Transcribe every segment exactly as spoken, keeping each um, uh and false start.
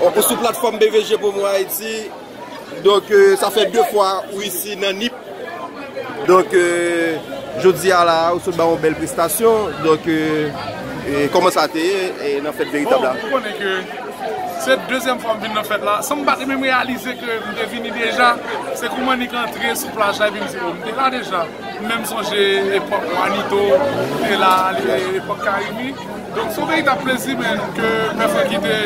Ou sou platfòm B V G Promo Haïti. Donk, euh, sa fè de fwa ou isi nan Nip. Donk, euh, jodi a la, ou sot ba yon bèl prestasyon. Donk, euh, e kòman sa te ye, e nan fèt veritab la? Bon, ou konnen ke se dezyèm fwa m vin nan fèt la. San m pa te menm reyalize ke m te vini deja, se kouman Nick antre sou plaj la, epi m di, "Oh, m te la deja." M menm sonje epòk Juanito te la, epòk Carimi. Donk, se yon veritab plezi, men, ke Pè Francky te,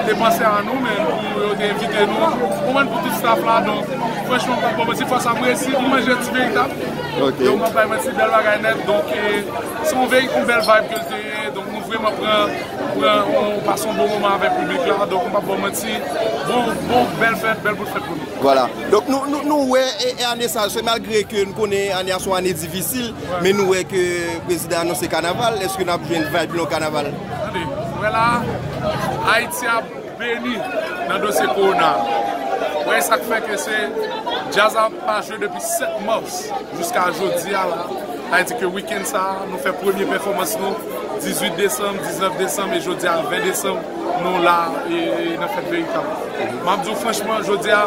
te panse a nou, men, pou yo te envite nou. Ou konprann, pou tout staff la, donk, franchman, m p ap ba w manti, fwa sa m resi pou manje ti veritab. Ok. Donk, m ap bay manti, bèl bagay nèt. Donk, e, se yon veri-, yon bèl vibe ke l te ye. Donk, nou vrèman pran, pran, on pase yon bon moman avèk piblik la. Donk, m p ap ba w manti, bon, bon, bèl fèt, bèl bout fèt pou nou. Vwala. Donk, nou, nou, nou wè, e, e ane sa, se malgre ke nou konnen ane a se yon ane difisil, men nou wè ke prezidan anonse kanaval. Èske n ap jwenn vibe lan kanaval? Tande, ou wè la, Ayiti ap beni nan dosye kowona. Ou wè sa k fè ke se djaz ap pa jwe depi sèt mas jiska jodi a la. Sa vle di ke wikenn sa, nou fè premye pèfòmans nou dizuit desanm, diznèf desanm, e jodi a ven desanm, nou la, e, e nan fèt veritab. M ap di w franchman, jodi a,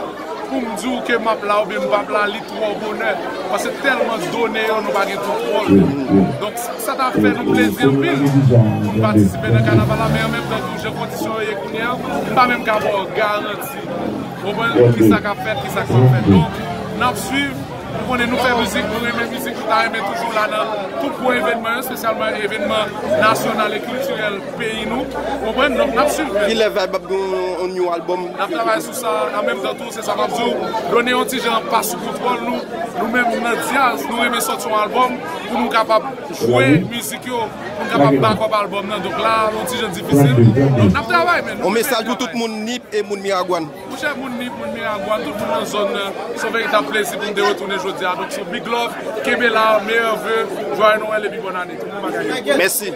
pou m di w ke m ap la oubyen m p ap la, li twò bonè. Paske tèlman done yo, nou pa gen kontwòl. Donk, sa, sa ta fè nou plezi anpil pou n patisipe nan kanaval la, men an menm tan tou, jan kondisyon yo ye kounye a, m pa menm ka ba w garanti. Ou konprann? Kisa k ap fèt, kisa k p ap fèt. Donk, n ap swiv. Ou konnen nou fè mizik, nou renmen mizik, nou ta renmen toujou la nan tout gwo evènman yo, espesyalman evènman nasyonal e kiltirèl peyi nou. Ou konprann? Donk, n ap swiv. Kilè vibe ap gen yon, yon new album? N ap travay sou sa, an menm tan tou, se sa m ap di w, done yon ti jan pa sou kontwòl nou. Nou menm, nou nan djaz, nou renmen sòti yon album pou nou kapab jwe mizik yo, pou nou kapab bakòp album nan. Donk la, yon ti jan difisil. Donk, n ap travay, men nou. On mesaj pou tout moun Nip e moun Miragwàn. Monchè, moun Nip, moun Miragwàn, tout moun nan zòn nan, se yon veritab plezi pou m te retounen jodi a. Donk, se yon big love, kenbe la, meilleurs vœux, joyeux Noël epi bòn ane. Tout moun bagay yo. Mèsi.